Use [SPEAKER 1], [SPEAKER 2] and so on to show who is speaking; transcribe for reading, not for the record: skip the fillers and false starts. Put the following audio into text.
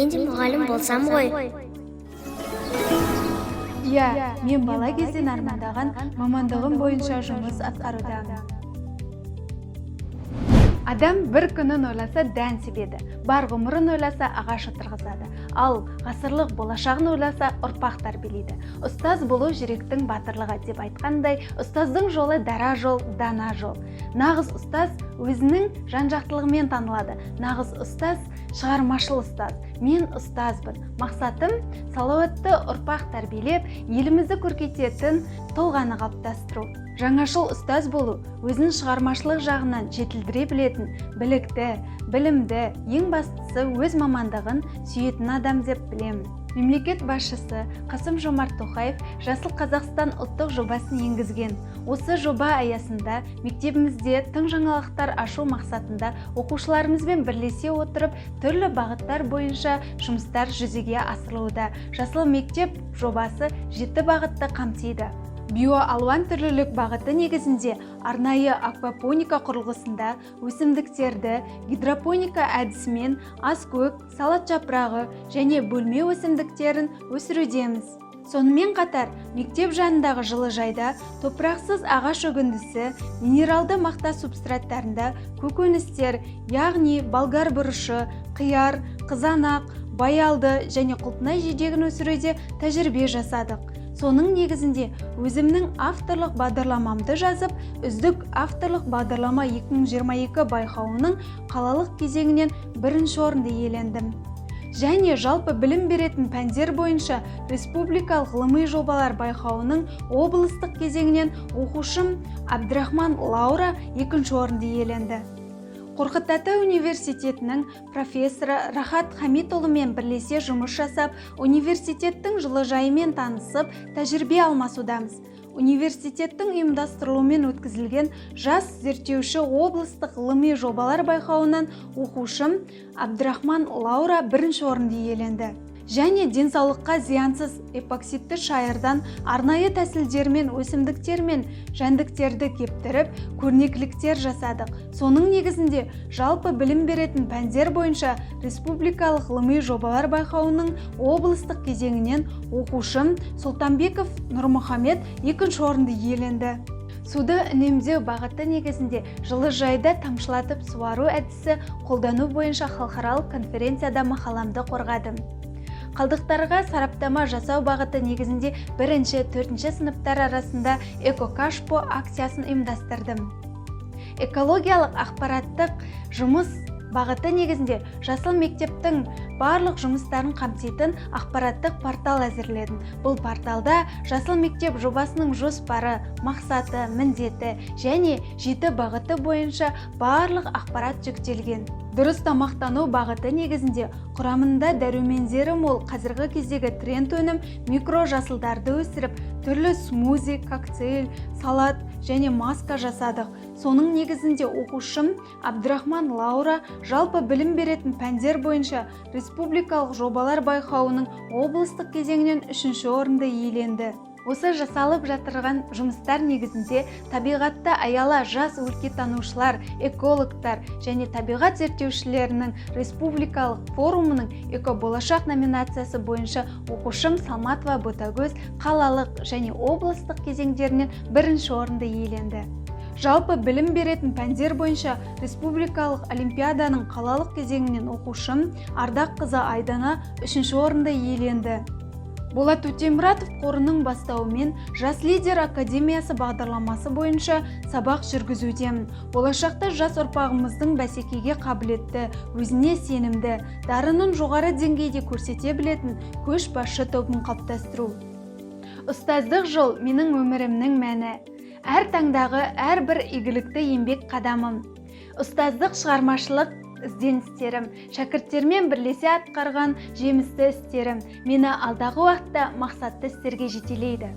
[SPEAKER 1] Мен де мұғалім болсам ғой.
[SPEAKER 2] Иә, мен бала кезден армандаған мамандығым бойынша жұмыс атқарудамын. Адам бір күнін ойласа, дән себеді, бар ғұмырын ойласа, ағаш отырғызады, ал ғасырлық болашағын ойласа, ұрпақ тәрбиелейді. Ұстаз болу – жүректің батырлығы деп айтқандай, ұстаздың жолы – дара жол, дана жол. Нағыз ұстаз өзінің жан жақтылығымен танылады. Нағыз ұстаз – шығармашыл ұстаз. Мен ұстазбын. Мақсатым – салауатты ұрпақ тәрбиелеп, елімізді көркейтетін тұлғаны қалыптастыру. Жаңашыл ұстаз болу – өзін шығармашылық жағынан жетілдіре білетін, білікті, білімді, ең бастысы, өз мамандығын сүйетін адам деп білемін. Мемлекет басшысы Қасым Жомарт Тоқаев «Жасыл Қазақстан» ұлттық жобасын енгізген. Осы жоба аясында мектебімізде тың жаңалықтар ашу мақсатында оқушыларымызбен бірлесе отырып, түрлі бағыттар бойынша жұмыстар жүзеге асырылуда. «Жасыл мектеп» жобасы жеті бағытты қамтиды. Биоалуан түрлілік бағыты негізінде арнайы аквапоника құрылғысында өсімдіктерді гидропоника әдісімен аскөк, салат жапырағы және бөлме өсімдіктерін өсірудеміз. Сонымен қатар мектеп жанындағы жылыжайда топырақсыз ағаш үгіндісі, минералды мақта субстраттарында көкөністер, яғни болгар бұрышы, қияр, қызанақ, баялды және құлпынай жидегін өсіруде тәжірибе жасадық. Соның негізінде өзімнің авторлық бағдарламамды жазып, «Үздік авторлық бағдарлама 2022» байқауының қалалық кезеңінен бірінші орынды иелендім және жалпы білім беретін пәндер бойынша республикалық ғылыми жобалар байқауының облыстық кезеңінен оқушым Абдрахман Лаура екінші орынды иеленді. Қорқыт ата университетінің профессоры Рахат Хамитұлымен бірлесе жұмыс жасап, университеттің жылыжайымен танысып, тәжірибе алмасудамыз. Университеттің ұйымдастыруымен өткізілген «Жас зерттеуші» облыстық ғылыми жобалар байқауынан оқушым Абдрахман Лаура бірінші орынды иеленді және денсаулыққа зиянсыз эпоксидті шайырдан арнайы тәсілдермен өсімдіктер мен жәндіктерді кептіріп, көрнекіліктер жасадық. Соның негізінде жалпы білім беретін пәндер бойынша республикалық ғылыми жобалар байқауының облыстық кезеңінен оқушым Сұлтанбеков Нұрмұхамед екінші орынды иеленді. Суды үнемдеу бағыты негізінде жылыжайда тамшылатып суару әдісі қолдану бойынша халықаралық конференцияда мақаламды қорғадым. Қалдықтарға сараптама жасау бағыты негізінде бірінші, төртінші сыныптар арасында «Экокашпо» акциясын ұйымдастырдым. Экологиялық ақпараттық жұмыс бағыты негізінде жасыл мектептің барлық жұмыстарын қамтитын ақпараттық портал әзірледім. Бұл порталда жасыл мектеп жобасының жоспары, мақсаты, міндеті және жеті бағыты бойынша барлық ақпарат жүктелген. Дұрыс тамақтану бағыты негізінде құрамында дәрумендері мол, қазіргі кездегі тренд өнім микро жасылдарды өсіріп, түрлі смузи, коктейль, салат және маска жасадық. Соның негізінде оқушым Абдрахман Лаура жалпы білім беретін пәндер бойынша республикалық жобалар байқауының облыстық кезеңінен үшінші орынды иеленді. Осы жасалып жатырған жұмыстар негізінде «Табиғатты аяла» жас өлкетанушылар, экологтар және табиғат зерттеушілерінің республикалық форумының «Экоболашақ» номинациясы бойынша оқушым Салматова Ботагөз қалалық және облыстық кезеңдерінен бірінші орынды иеленді. Жалпы білім беретін пәндер бойынша республикалық олимпиаданың қалалық кезеңінен оқушым Ардаққызы Айдана үшінші орынды иеленді. Болат Өтемұратов қорының бастауымен «Жас лидер академиясы» бағдарламасы бойынша сабақ жүргізудемін. Болашақта жас ұрпағымыздың бәсекеге қабілетті, өзіне сенімді, дарынын жоғары деңгейде көрсете білетін көшбасшы тобын қалыптастыру. Ұстаздық жол – менің өмірімнің мәні, әр таңдағы әрбір игілікті еңбек қадамым. Ұстаздық шығармашылық ізденістерім, шәкірттермен бірлесе атқарған жемісті істерім мені алдағы уақытта мақсатты істерге жетелейді.